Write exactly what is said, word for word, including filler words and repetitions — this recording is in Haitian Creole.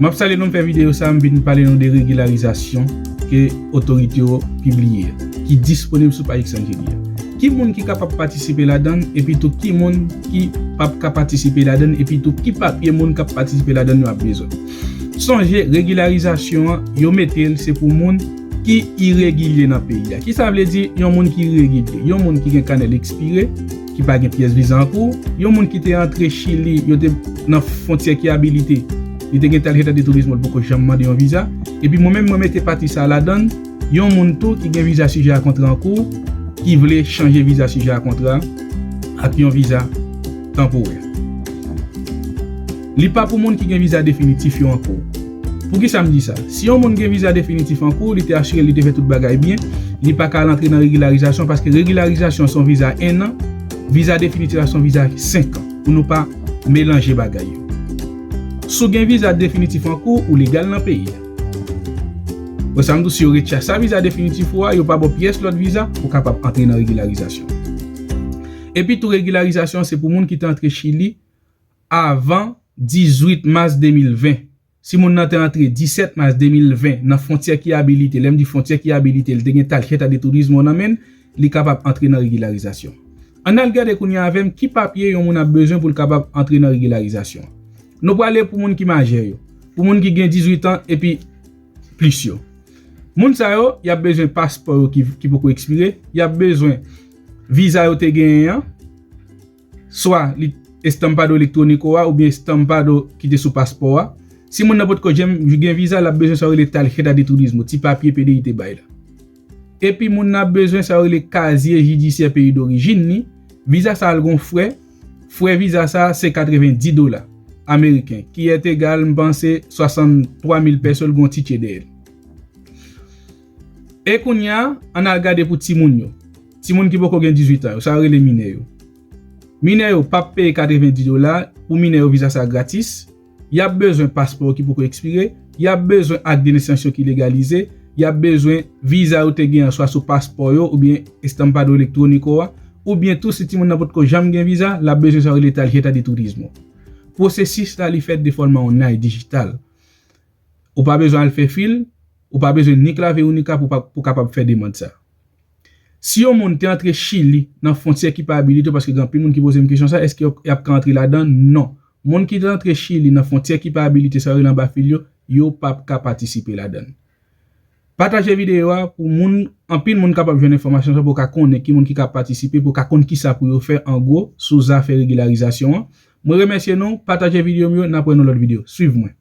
M ap salye nou, m fè videyo sa, m vin pale nou de regilarizasyon ke otorite yo pibliye, ki disponib sou paj Xangeli a. Ki moun ki kapab patisipe ladan l, epi tou ki moun ki p ap ka patisipe ladan l, epi tou ki papye moun k ap patisipe ladan l yo ap bezwen. Sonje, regilarizasyon an, yo mete l, se pou moun ki iregilye nan peyi a. Ki sa vle di yon moun ki iregilye? Yon moun ki gen kanè l ekspire, ki pa gen pyès viza an kou, yon moun ki te antre Chili, yo te nan fwontyè ki abilite, li te gen tarjeta de tourismo, li poko janm mande yon viza. Epi mwen menm, mwen mete pati sa ladan l, yon moun tou ki gen viza sijè a kontra an kou, ki vle chanje viza sijè a kontra ak yon viza tanporè. Li pa pou moun ki gen viza definitif yo an kou. Poukisa m di sa? Si yon moun gen viza definitif an kou, li te asire li te fè tout bagay byen, li pa ka al antre nan regilarizasyon, paske regilarizasyon se yon viza en an, viza definitif la se yon viza senk an, pou nou pa melanje bagay yo. Si w gen viza definitif an kou, ou legal nan peyi a. Bon, sa m di w, si yo retire sa viza definitif ou a, yo pa ba w pyès lòt viza, ou kapab antre nan regilarizasyon. Epi tou, regilarizasyon se pou moun ki te antre Chili avan dizuit mas de mil ven. Si moun nan te antre disèt mas de mil ven nan fwontyè ki abilite, lè m di fwontyè ki abilite, li te gen tarjeta de tourismo nan men l, li kapab antre nan regilarizasyon. Ann al gade kounye a avè m ki papye yon moun ap bezwen pou l kapab antre nan regilarizasyon. Nou prale pou moun ki majè yo, pou moun ki gen dizuit an epi plis yo. Moun sa yo, y ap bezwen paspò yo ki, ki poko ekspire, y ap bezwen viza yo te genyen an, swa li estampado elektroniko a oubyen estampado ki te sou paspò a. Si moun nan potko janm gen viza, l ap bezwen sa yo rele tarjeta de turismo, ti papye P D I te bay la. Epi moun nan ap bezwen sa yo rele kazye jidisyè peyi dorijin li. Viza sa a l gon frè. Frè viza sa a se katrevendi dola ameriken, ki est egal, m panse, swasanntwa mil peso, l gon ti tchè dèyè l. E kounye a, ann al gade pou timoun yo. Timoun ki poko gen dizuit an yo, sa yo rele minè yo. Minè yo p ap peye katrevendi dola, pou minè yo viza sa gratis. Y ap bezwen paspò yo ki poko ekspire, y ap bezwen ak de nesans yo ki legalize, y ap bezwen viza yo te gen an swa sou paspò yo oubyen estampado elektroniko a, oubyen tou si timoun nan potko janm gen viza, l ap bezwen sa yo rele tarjeta de turismo. Pwosesis la li fèt de fòma online, dijital. Ou pa bezwen al fè fil, ou pa bezwen ni klave ou ni ka pou, pou kapab fè demann sa. Si yon moun te antre Chili nan fwontyè ki pa abilite, paske gen anpil moun ki poze m kesyon sa, èske y ap ka antre ladan? Non. Moun ki te antre Chili nan fwontyè ki pa abilite, sa yo rele anba fil yo, yo p ap ka patisipe ladan. Pataje videyo a pou moun, anpil moun kapab jwenn enfòmasyon sa pou ka konnen ki moun ki ka patisipe, pou ka konn kisa pou yo fè an gwo sou zafè regilarizasyon an. Mwen remèsye nou, pataje videyo m yo, n ap wè nan lòt videyo. Swiv mwen.